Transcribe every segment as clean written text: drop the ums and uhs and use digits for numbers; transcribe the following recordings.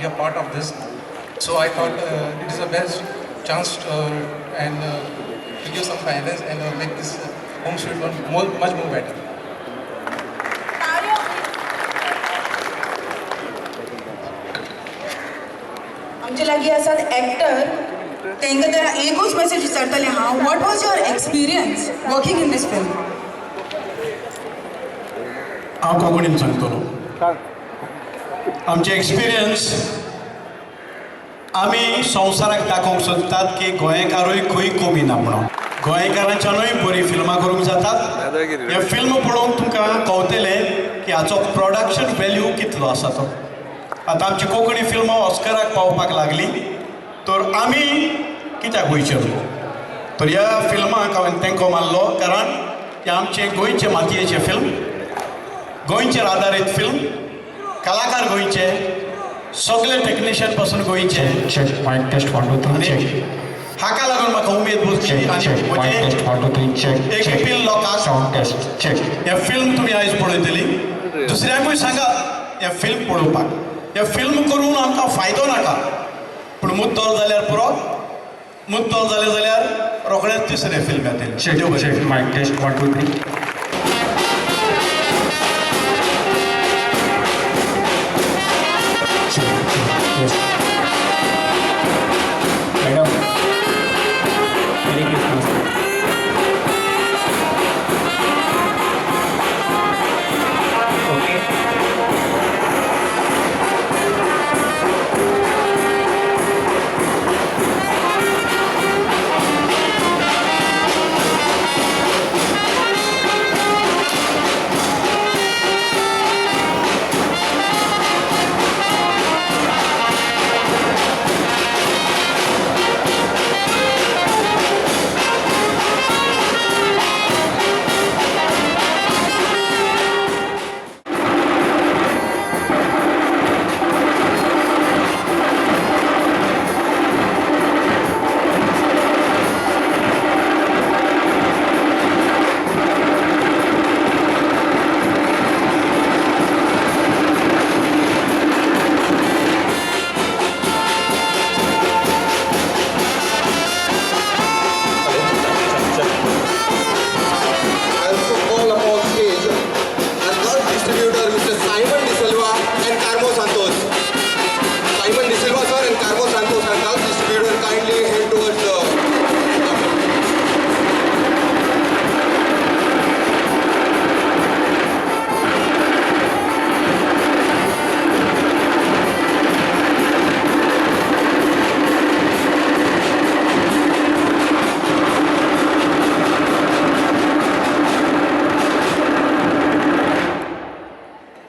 be a part of this. So I thought it is the best chance and to give some guidance and make this Home Sweet Home more, much more better. आमचे लागीं आसात actor, तांकां तर एकूच message विचारतलें हांव, what was your experience working in this film? हांव कोंकणीन सांगतलो आमचे एक्सपिरियन्स. आमी संवसाराक दाखोवंक सोदतात की गोंयकारूय खंय कमी ना म्हणून. गोंयकारांच्यानूय बरीं फिल्मां करूंक जातात. हें फिल्म पळोवंक तुमकां कळटलें की हाचो प्रोडक्शन वेल्यू कितलो आसा तो. आतां आमची कोंकणी फिल्मां ऑस्कराक पावपाक लागलीं तर आमी कित्याक वयचें न्हू? तर ह्या फिल्माक हांवें तेंको मारलो कारण हें आमचें गोंयचे मातयेचें फिल्म, गोंयचेर आदारीत फिल्म, कलाकार गोंयचे, सगळे टेक्निशियन पासून गोंयचे. Check, mic test, 1 2 3, check. हाका लागून म्हाका उमेद बसली. चेक, आनी चेक, मायक म्हजें टेस्ट, 1 2 3, चेक. एक चेक. अपील लोकांक. Sound test, check. हें फिल्म तुमी आयज पळयतली, दुसऱ्यांकूय सांगात हें फिल्म पळोवपाक. हें फिल्म करून आमकां फायदो नाका, पूण मुद्दल जाल्यार पुरो. मुद्दल जालें जाल्यार रोखडेंच तिसरें फिल्म येतलें. चेक. देव बरें. Check, mic test, 1 2 3. Check, test. Madam, merry Christmas. Okay. I also call upon stage our Gulf distributor Mr. Simon De Silva and Carmo Santos. Simon De Silva sir and Carmo Santos, our Gulf distributor, kindly head towards the.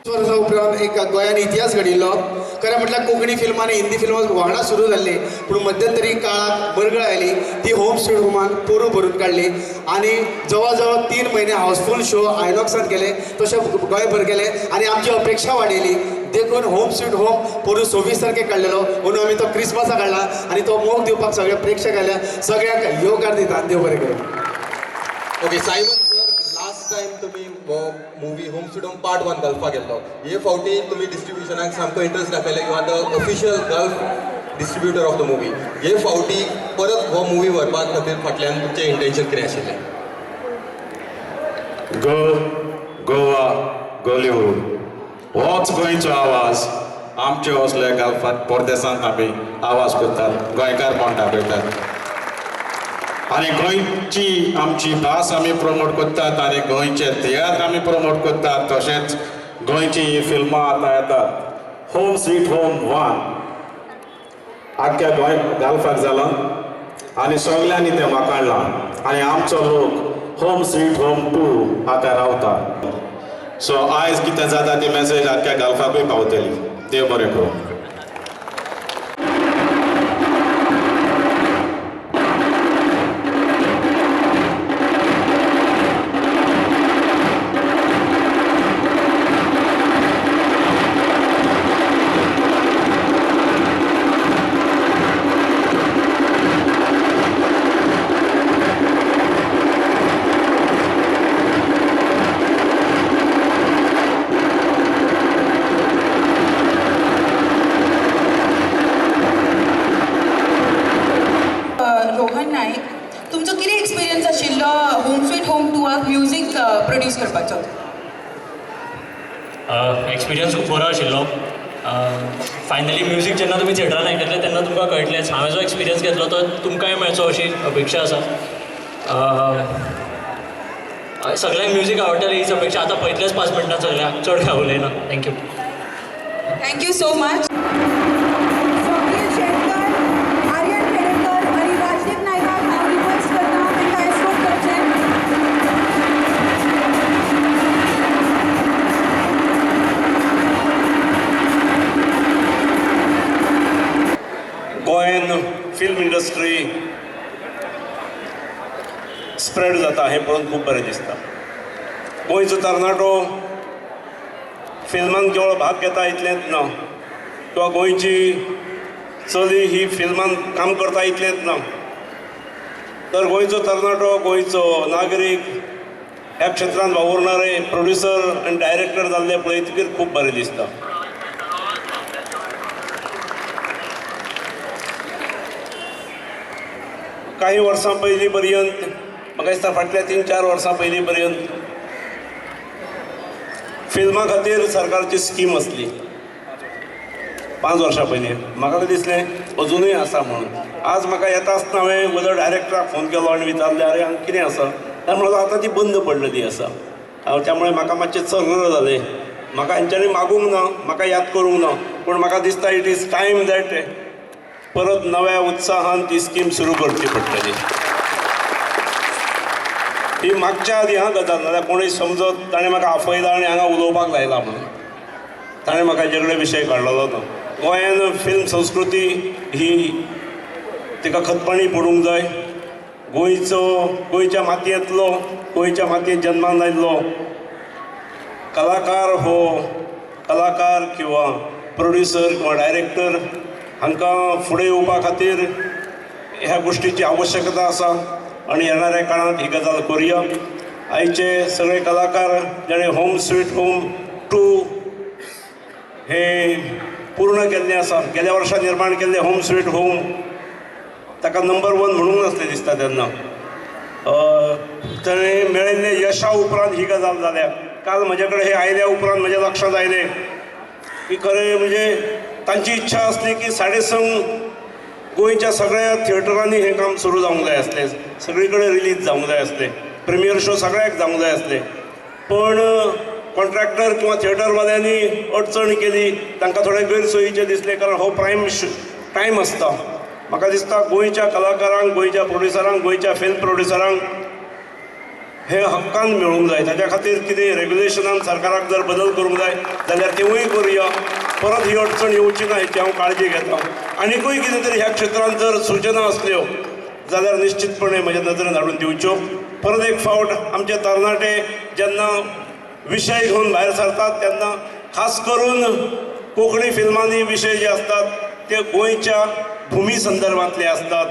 वर्सां उपरांत एक गोंयान इतिहास घडिल्लो. खरें म्हटल्यार कोंकणी फिल्मां आनी हिंदी फिल्मां वांगडा सुरू जाल्लीं, पूण मध्यंतरी काळाक बरगळ आयली, ती होम स्वीट होमान पोरूं भरून काडली आनी जवळ जवळ 3 म्हयने हावसफूल शो आयनॉक्सान केले, तशें गोंयभर केले आनी आमची अपेक्षा वाडयली. देखून होम स्वीट होम पोरूं 26 तारखेक काडलेलो, म्हणून आमी तो क्रिसमसाक काडला आनी तो मोग दिवपाक सगळे प्रेक्षक आयल्या. सगळ्यांक येवकार दिता आनी देव बरें करूं. Okay, Simon sir, last time तुम्ही movie home sweet home part 1 गल्फाक गेल्लो. हे फावटी तुम्ही डिस्ट्रिब्युशनाक सामको interest दाखयले. You are the official Gulf distributor of the movie. हे फावटी परत हो मुवी व्हरपा खातीर फाटल्यान तुमचें इंटेन्शन कितें आशिल्लें? गो गोवा गोलिवूड होच गोंयचो आवाज. आमचे असले गल्फात परदेसांत आमी आवाज करतात, गोंयकारपण दाखयतात आनी गोंयची आमची भास आमी प्रमोट करतात आनी गोंयचे तियात्र आमी प्रमोट करतात. तशेंच गोंयची ही फिल्मां आतां येतात. होम स्वीट होम 1 आख्ख्या गोंय गल्फाक जालां आनी सगल्यांनी तें वाखाणलां आनी आमचो लोक होम स्वीट होम 2 आतां रावता. सो आयज कितें जाता ती मॅसेज आख्ख्या गल्फाकूय पावतली. देव बरें करूं. तुमचो कितें एक्सपिरियन्स आशिल्लो होम स्वीट होम टूआक म्युजीक प्रोड्यूस करपाचो? एक्सपिरियन्स खूब बरो आशिल्लो. फायनली म्युजीक जेन्ना तुमी थिएटरान आयकतले तेन्ना तुमकां कळटलेंच. हांवें जो एक्सपिरियन्स घेतलो तो तुमकांय मेळचो अशी अपेक्षा आसा. सगळ्यांक म्युजीक आवडटलें हीच अपेक्षा. आतां पयतलेच 5 मिनटां सगळ्यांक, चड काय उलयना. Thank you. Thank you so much. Swapnil Shetkar, Aryan Kedekar आनी राजदीप नायकाक हांव रिक्वेस्ट करता तांकां एस्कोर्ट करचें. गोंयान फिल्म इंडस्ट्री स्प्रेड जाता हें पळोवन खूब बरें दिसता. गोंयचो तरणाटो फिल्मान केवळ भाग घेता इतलेंच ना, किंवा गोंयची चली ही फिल्मान काम करता इतलेंच ना, तर गोंयचो तरणाटो, गोंयचो नागरीक ह्या क्षेत्रांत वावुरणारे प्रोड्युसर आनी डायरेक्टर जाल्ले पळयतकीर खूब बरें दिसता. काही वर्सां पयलीं पर्यंत, म्हाका दिसता फाटल्या 3-4 वर्सां पयलीं पर्यंत फिल्मां खातीर सरकारची स्कीम आसली. 5 वर्सां पयलीं म्हाका दिसलें अजुनूय आसा म्हणून. आज म्हाका येता आसतना हांवें वदळ डायरेक्टराक फोन केलो आनी विचारलें, अरे हांगा कितें आसा? ताणें म्हणलें आतां ती बंद पडलेली आसा. त्यामुळे म्हाका मातशें चर्र जालें. म्हाका हेंच्यांनी मागूंक ना, म्हाका याद करूंक ना, पूण म्हाका दिसता it is time that परत नव्या उत्साहान ती स्कीम सुरू करची पडटली. ही मागच्या आदी हा गजाल, नाल्यार कोणूय समजत ताणें म्हाका आफयला आनी हांगा उलोवपाक लायला म्हणून. ताणें म्हाका हेजे कडेन विशय काडलेलो तो. गोंयान फिल्म संस्कृती ही तिका खतपाणी पडूंक जाय. गोंयचो, गोंयच्या मातयेंतलो, गोंयच्या मातयेंत जन्मान आयिल्लो कलाकार हो कलाकार किंवा प्रोड्युसर किंवा डायरेक्टर हांकां फुडें येवपा खातीर ह्या गोश्टीची आवश्यकता आसा आनी येणाऱ्या काळांत ही गजाल करुया. आयचे सगळे कलाकार जाणें होम स्वीट होम 2 हे पूर्ण केल्लें आसा, गेल्या वर्सा निर्माण केल्लें होम स्वीट होम ताका नंबर 1 म्हणूंक नासलें दिसता तेन्ना. ताणें मेळिल्ले यशा उपरांत ही गजाल जाल्या. काल म्हजे कडेन हे आयल्या उपरांत म्हज्या लक्षांत आयलें की खरें म्हणजे तांची इच्छा आसली की 6:30 गोंयच्या सगळ्या थिएटरांनी हें काम सुरू जावंक जाय आसलें, सगळी कडेन रिलीज जावंक जाय आसलें, प्रिमियर शो सगळ्याक जावंक जाय आसले. पण कॉन्ट्रॅक्टर किंवा थिएटरवाल्यांनी अडचण केली, तांकां थोडें गैरसोयीचें दिसलें, कारण हो प्रायम टायम आसता. म्हाका दिसता गोंयच्या कलाकारांक, गोंयच्या प्रोड्युसरांक, गोंयच्या फिल्म प्रोड्युसरांक हे हक्कान मेळूंक जाय. ताच्या खातीर कितें रेग्युलेशनान सरकाराक जर बदल करूंक जाय जाल्यार तिवूय करुया. परत ही अडचण येवची ना हेची हांव काळजी घेता. आनिकूय कितें तरी ह्या क्षेत्रांत जर सुचना आसल्यो जाल्यार निश्चितपणे म्हज्या नदरेन हाडून दिवच्यो. परत एक फावट आमचे तरणाटे जेन्ना विशय घेवन भायर सरतात तेन्ना खास करून कोंकणी फिल्मांनी विशय जे आसतात ते गोंयच्या भुमी संदर्भांतले आसतात,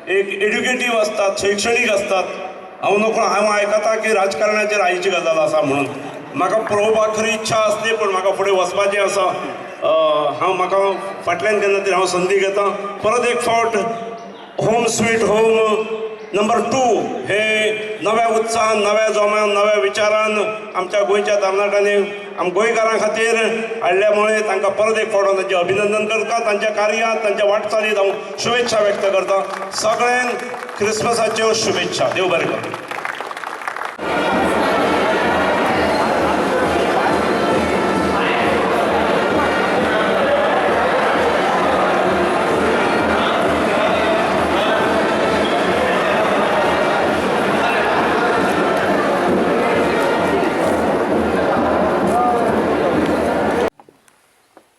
एक एड्युकेटीव आसतात, शैक्षणीक आसतात. हांव नकळो, हांव आयकता की राजकारणाचेर आयची गजाल आसा म्हणून म्हाका पळोवपाक खरी इच्छा आसली, पूण म्हाका फुडें वचपाचें आसा. हांव म्हाका फाटल्यान केन्ना तरी हांव संदी घेता. परत एक फावट होम स्वीट होम नंबर 2 हे नव्या उत्साहान, नव्या जोमान, नव्या विचारान आमच्या गोंयच्या तरणाट्यांनी आम गोंयकारां खातीर हाडल्या मुळे तांकां परत एक फावट हांव तांचें अभिनंदन करता. तांच्या कार्यांत, तांच्या वाटचालीत हांव शुभेच्छा व्यक्त करता. सगळ्यांक क्रिसमसाच्यो शुभेच्छा. देव बरें करूं.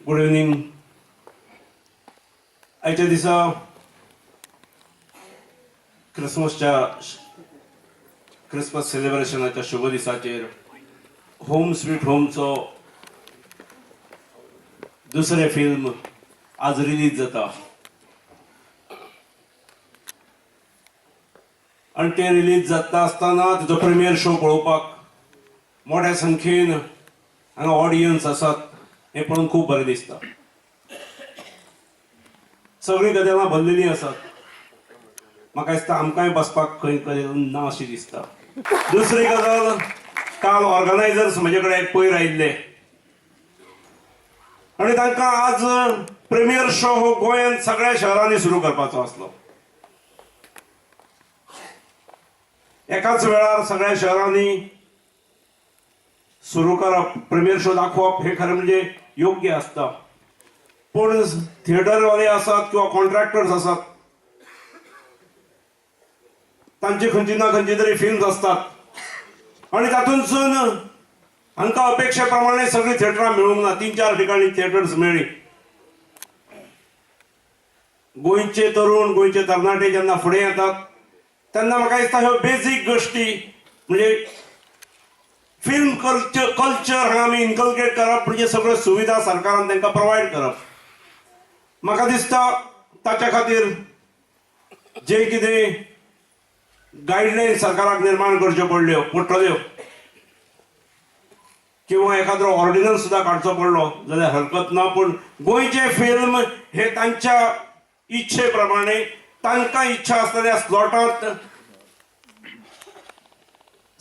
Good evening. आयच्या दिसा क्रिसमसच्या क्रिसमस सेलिब्रेशनाच्या शुभ दिसाचेर होम स्वीट होमचो दुसरें फिल्म आज रिलीज जाता आनी तें रिलीज जाता आसतना तिचो प्रिमियर शो पळोवपाक मोठ्या संख्येन हांगा ऑडियन्स आसात हें पळोवन खूब बरें दिसता. सगळीं गजालां भरलेलीं आसात. म्हाका दिसता आमकांय बसपाक खंय खंय ना अशें दिसता. दुसरी गजाल, काल ऑर्गनायझर्स म्हजे कडेन पयर आयिल्ले आनी तांकां आज प्रिमियर शो हो गोंयांत सगळ्या शहरांनी सुरू करपाचो आसलो. एकाच वेळार सगळ्या शहरांनी सुरू करप, प्रिमियर शो दाखोवप हे खरें म्हणजे योग्य आसता, पूण थिएटरवाले आसात किंवा कॉन्ट्रॅक्टर्स आसात तांची खंयची ना खंयची तरी फिल्म्स आसतात आनी तातूंतसून हांकां अपेक्षे प्रमाणे सगळीं थिएटरां मेळूंक ना. 3-4 ठिकाणी थिएटर्स मेळ्ळी. गोंयचे तरुण, गोंयचे तरणाटे जेन्ना फुडें येतात तेन्ना म्हाका दिसता ह्यो बेजीक गोश्टी म्हणजे फिल्म कल्चर हांगा आमी इनकल्केट करप म्हणजे सगळ्यो सुविधा सरकारान तांकां प्रोवायड करप. म्हाका दिसता ताच्या खातीर जे कितें गायडलायन सरकाराक निर्माण करच्यो पडटल्यो किंवा एखादो ऑर्डिनन्स सुद्दां काडचो पडलो जाल्यार हरकत ना, पूण गोंयचे फिल्म हे तांच्या इच्छे प्रमाणे तांकां इच्छा आसतल्या स्लॉटांत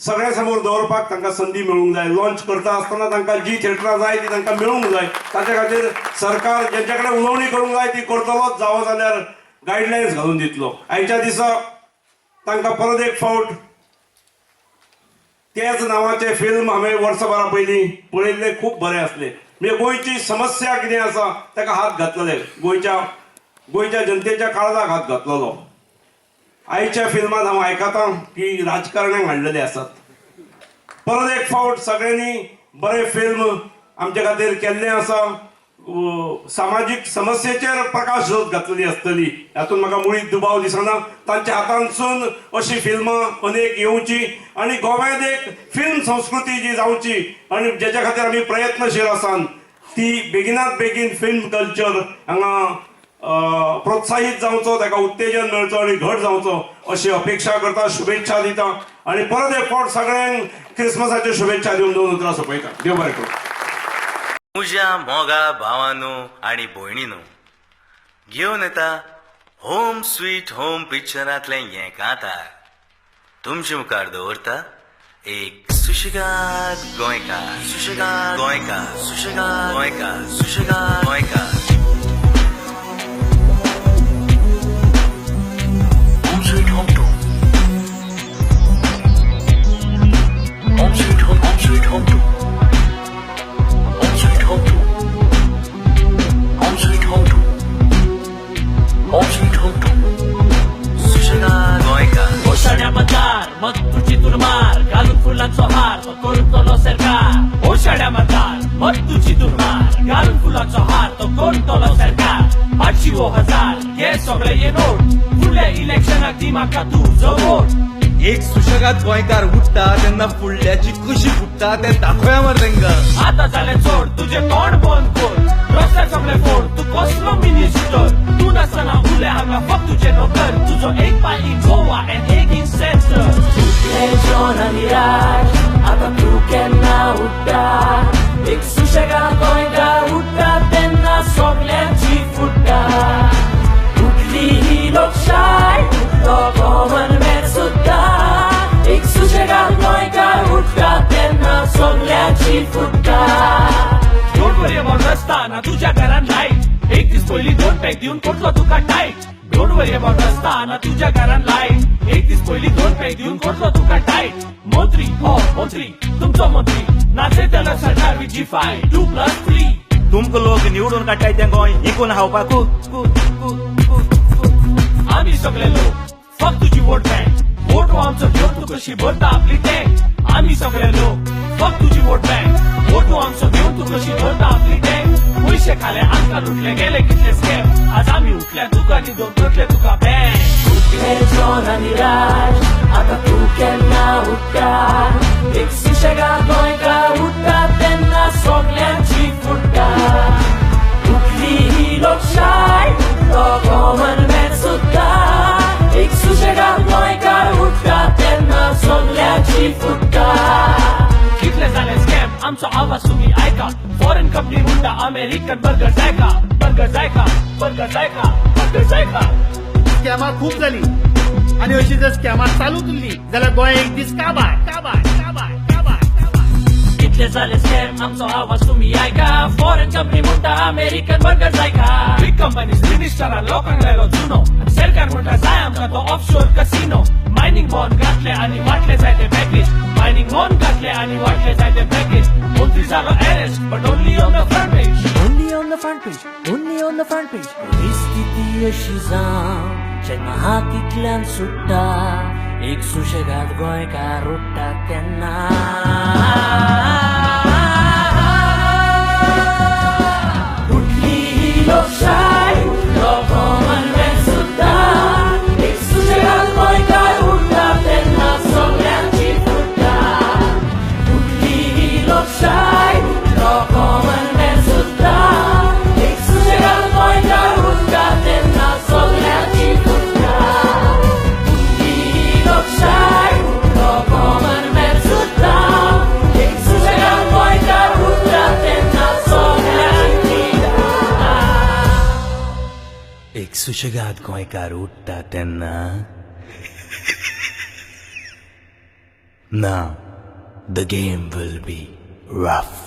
सगळ्या समोर दवरपाक तांकां संदी मेळूंक जाय. लॉन्च करता आसतना तांकां जी थिएटरां जाय ती तांकां मेळूंक जाय. ताच्या खातीर सरकार जेंच्या कडेन उलोवणी करूंक जाय ती करतलोच, जावो जाल्यार गायडलायन्स घालून दितलो. आयच्या दिसा तांकां परत एक फावट त्याच नांवाचें फिल्म हांवें वर्सभरा पयलीं पळयल्लें, खूब बरें आसलें. म्हणजे गोंयची समस्या कितें आसा ताका हात घातलेले, गोंयच्या जनतेच्या काळजाक हात घातलेलो. आयच्या फिल्मांत हांव आयकतां की राजकारण्यांक हाडलेले आसात. परत एक फावट सगळ्यांनी बरें फिल्म आमच्या खातीर केल्लें आसा, सामाजीक समस्येचेर प्रकाश जोत घातलेली आसतली हातूंत म्हाका मुळीच दुबाव दिसना. तांच्या हातांतसून अशी फिल्मां अनेक येवची आनी गोव्यांत एक फिल्म संस्कृती जी जावची आनी जेच्या खातीर आमी प्रयत्नशील आसात ती बेगिनात बेगीन फिल्म कल्चर हांगा प्रोत्साहीत जावचो, ताका उत्तेजन मेळचो आनी घट जावचो अशी अपेक्षा करता, शुभेच्छा दिता आनी परत एक फावट सगळ्यांक क्रिसमसाच्यो शुभेच्छा दिवन दोन उतरां सोंपयता. देव बरें करूं. म्हज्या मोगा भावानो आनी भयणीनो, घेवन येता होम स्वीट होम पिक्चरांतलें हें कांतार तुमचे मुखार दवरता एक सुशेगाद गोंयकार, सुशेगाद गोंयकार, सुशेगाद गोंयकार, सुशेगाद गोंयकार. Home sweet home 2. Home sweet home, home sweet home 2. Home sweet home 2. Home sweet home 2. Home sweet home 2. सुशेगाद गोंयकार. ओशाड्या मतार मत तुजी दुर्मार, घालून फुलांचो हार तो करतलो सरकार. ओशाड्या मतार मत तुजी दुर्मार, घालून फुलांचो हार तो करतलो सरकार. 800 वो 1000 हे सगळे ये नोट, फुडल्या इलेक्शनाक दी म्हाका तुजो वोट. एक सुशेगाद गोंयकार उठता तेन्ना फुडल्याची कशी फुट्टा तें दाखोवया मरे तांकां. आतां जालें चोड तुजें तोंड बंद कर, रस्त्यार सगळे फोड तूं कसलो मिनिस्टर. तूं नासतना उरले हांगा फक्त तुजे नोकर, तुजो एक पांय इन गोवा एन्ड एक इन सेंटर. उठले जॉन आनी राज आतां तूं केन्ना उठ्ठा, एक सुशेगाद गोंयकार उठ्ठा तेन्ना सगल्यांची फुट्टा. उठली ही लोकशाय, उठलो कॉमन मॅन सुद्दां, एक सुशेगाद गोंयकार उठ्ठा तेन्ना सगल्यांची फुट्टा. Don't worry about रस्ता ना तुज्या घरान लायट, एक दीस पयलीं 2 पॅक दिवन करतलो तुका टायट. Don't worry about रस्ता ना तुज्या घरान लायट, एक दीस पयलीं 2 पॅक दिवन करतलो तुका टायट. मंत्री हो मंत्री तुमचो मंत्री नाचयतलो सरकार विथ G5 2+3. तुमकां लोक निवडून काडटाय तें गोंय इकून खावपाकू. आमी सगळे लोक फक्त तुजी वोट बँक, वोट हो आमचो घेवन तूं कशी भरता आपली टँक. आमी सगळे लोक फक्त तुजी वोट बँक, वोट हो आमचो घेवन तूं कशी भरता आपली टँक. पयशे खाले आमकां लुटले गेले कितले स्कॅम, आज आमी उठल्या तुका न्हिदोवन करतले तुका बँक. उठले जॉन आनी राज आतां तूं केन्ना उठ्ठा, एक सुशेगाद गोंयकार उठ्ठा तेन्ना सगल्यांची फुट्टा. उठली ही लोकशाय, उठलो कॉमन मॅन सुद्दां, एक सुशेगाद गोंयकार उठ्ठा तेन्ना सगल्यांची फुट्टा. कितले जाले स्कॅम आमचो आवाज तुमी आयका, फॉरेन कंपनी म्हणटा अमेरिकन बर्गर जायका, बर्गर जायका, बर्गर जायका, बर्गर जायका. स्कॅमां खूब जाली, स्कॅमां चालूच उरली जाल्यार गोंय एक दीस काबार काबार काबार काबार. कितले जाले स्कॅम, आमचो आवाज तुमी आयका. फॉरेन कंपनी म्हणटा अमेरिकन बर्गर जायका. बिग कंपनीज मिनिस्टरान लोकांक लायलो चुनो आनी सरकार म्हणटा जाय आमकां तो ऑफशोर कसिनो. मायनिंग बॉन्ड घातले आनी वाटले जायते पॅकेज. मायनिंग बॉन्ड घातले आनी वाटले जायते पॅकेज. मंत्री जालो arrest, but only on the front page, only on the front page, only on the front page. परिस्थिती अशी जावं, जेन्ना हातींतल्यान सुट्टा, एक सुशेगाद गोंयकार उठ्ठा तेन्ना. उठली ही लोकशाय, तो कॉमनवेल्थ सुद्दां. एक सुशेगाद गोंयकार उठ्ठा तेन्ना सगळ्यांची फुट्टा. उठली ही लोकशाय, तो कॉमनवेल्थ सुद्दां. एक सुशेगाद गोंयकार उठ्ठा तेन्ना सगळ्यांची फुट्टा. उठली ही लोकशाय, तो कॉमनवेल्थ सुद्दां. एक सुशेगाद गोंयकार उठ्ठा तेन्ना सगळ्यांची फुट्टा. एक सुशेगाद गोंयकार उठ्ठा तेन्ना. Now, the game will be rough.